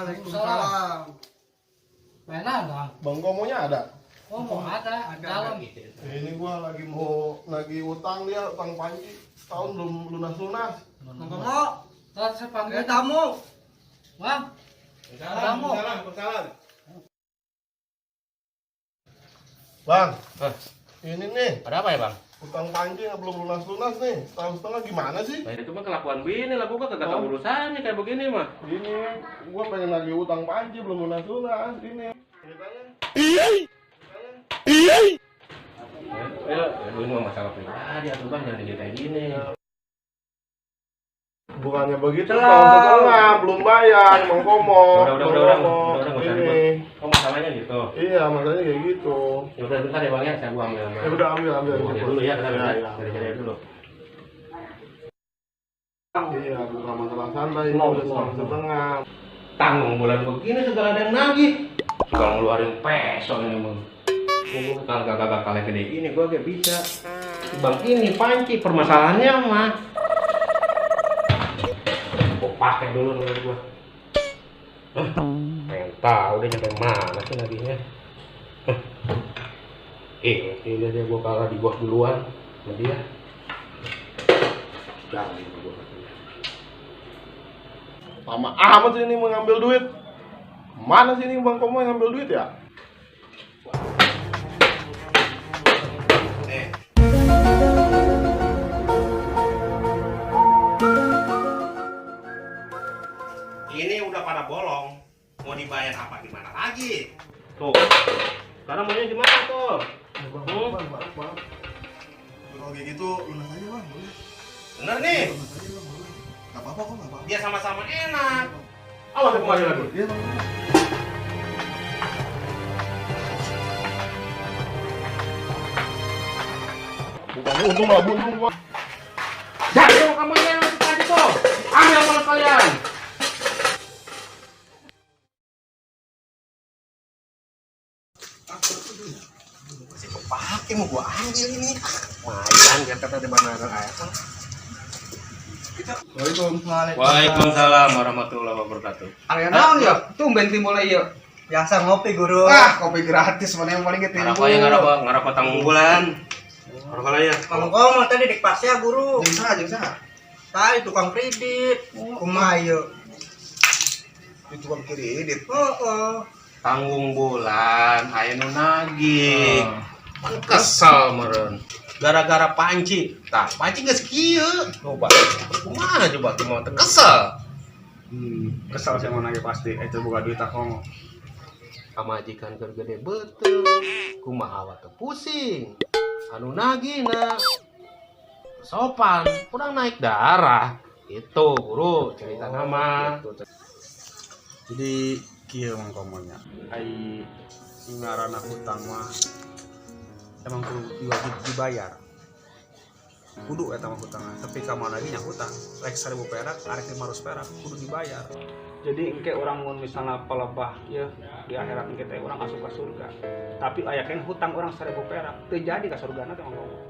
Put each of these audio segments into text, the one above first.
Waalaikumsalam. Mana Bang? Bang Komonya ada? Oh, mau ada, dalam. Ini gua lagi mau lagi utang dia, utang panci. Setahun belum lunas-lunas. Bang Komo, saya panggil tamu. Bang. Tamu. Salam. Bang, ini nih. Ada apa ya, Bang? Utang panci yang belum lunas-lunas nih. Setahun setengah gimana sih? Nah, itu mah kelakuan bini lah, gua kagak tahu urusannya kayak begini mah. Ini gua pengen lagi utang panci belum lunas-lunas ini. Ceritanya. Ya, ini mah masalah pribadi atuh Bang, jangan jadi kayak gini. Bukannya begitu, setahun setengah belum bayar, Bang Komo. Udah, nggak usah ribut. Oh, masalahnya gitu. Iya, masalahnya kayak gitu. Ya udah bentar ya Bang ya, saya gua ambil. Ya udah ambil. Dulu ya, cari dulu. Iya, bukan masalah santai, ini udah setahun setengah. Tanggung bulan begini segala ada yang nagih. Suka ngeluarin peso ini Bang. Gua kagak kalah gede ini, gua gak bisa. Bang ini panci permasalahannya mah. Pakai dulu nomor gua. Pengen tahu dia nyampe mana sih nagihnya. Ini dia gua kalah di bos duluan sama dia. Jangan gua katanya. Lama amat sih ini mau ngambil duit. Mana sih ini Bang Komo yang ngambil duit ya? Ini udah pada bolong, mau dibayar apa gimana lagi? Tuh, sekarang maunya gimana tuh? Bang. Kalau kayak gitu lunas aja Bang, boleh. Bener nih. Lunas aja Bang, boleh. Gak apa-apa kok, gak apa-apa. Biar sama-sama enak. Awas aku kembali lagi. Iya Bang. Bukannya untung malah buntung gua. Jatuh kamu yang tadi tuh. Ambil malah kalian. Masih kepake mau gua ambil ini. Lumayan biar kata di mana ada air. Waalaikumsalam. Waalaikumsalam warahmatullahi wabarakatuh. Area naon ya? Tumben timbul ieu. Biasa ngopi, Guru. Ah, kopi gratis mana yang paling timbul. Ngarokok ya ngarokok tanggung bulan. Ngarokok lah ya. Bang Komo tadi di pasnya, Guru. Jeung saha? Tadi tukang kredit. Kumaha ieu? Di tukang kredit. Heeh. Tanggung bulan, aya nu nagih. Pan kesel meureun. Gara-gara panci. Tah, panci geus kieu. Coba. Kumaha coba tuh mau teu kesel. Kesel sih mau nagih pasti. Itu buka duit aku. Pamajikan keur gede beuteung. Kumaha wa teu pusing. Anu nagihna sopan, kurang naik darah. Itu, Guru, cerita nama. Jadi kieu Mang Komonya. Ai ngaranna hutang mah emang kudu wajib dibayar. Kudu eta mah hutangna, tapi ka mana lagi nya hutang. Rek 1000 perak, arek 500 perak kudu dibayar. Jadi engke urang mun misalna palebah ya di akhirat engke teh urang asup ka surga. Tapi aya keneh hutang urang 1000 perak, teu jadi ka surgana teh Mang Komo.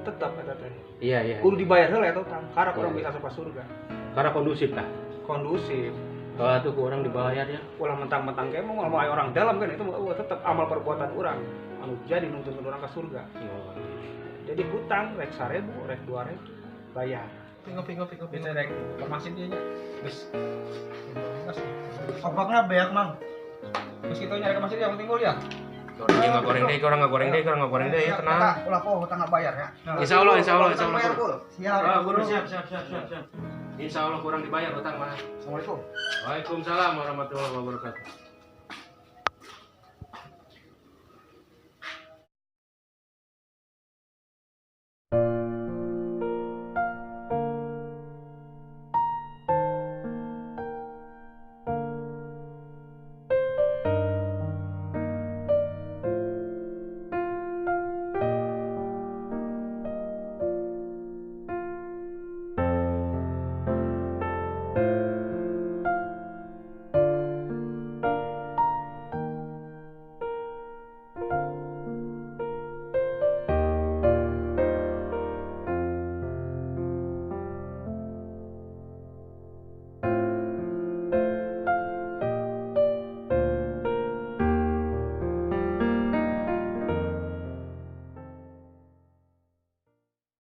Tetep eta teh. Iya. Kudu dibayar heula eta hutang, karena urang bisa asup ka surga. Karena kondusif tah. Kondusif. Kalau tuh kurang dibayar ya. Ulah mentang-mentang kayak mau aya orang dalam kan itu tetap amal perbuatan orang anu jadi nuntun orang ke surga. Oh. Jadi hutang rek 1000, rek 2000 bayar. Ngopi. Bisa rek ke masjid dia nya. Geus. Kopakna beak, Mang. Geus kitu nyari ke masjid yang timbul ya. Orang ngagoreng deui, tenang. Ulah poho hutang bayar ya. Insyaallah. Siap. Guru siap. Insya Allah kurang dibayar hutang mah. Assalamualaikum. Waalaikumsalam warahmatullahi wabarakatuh.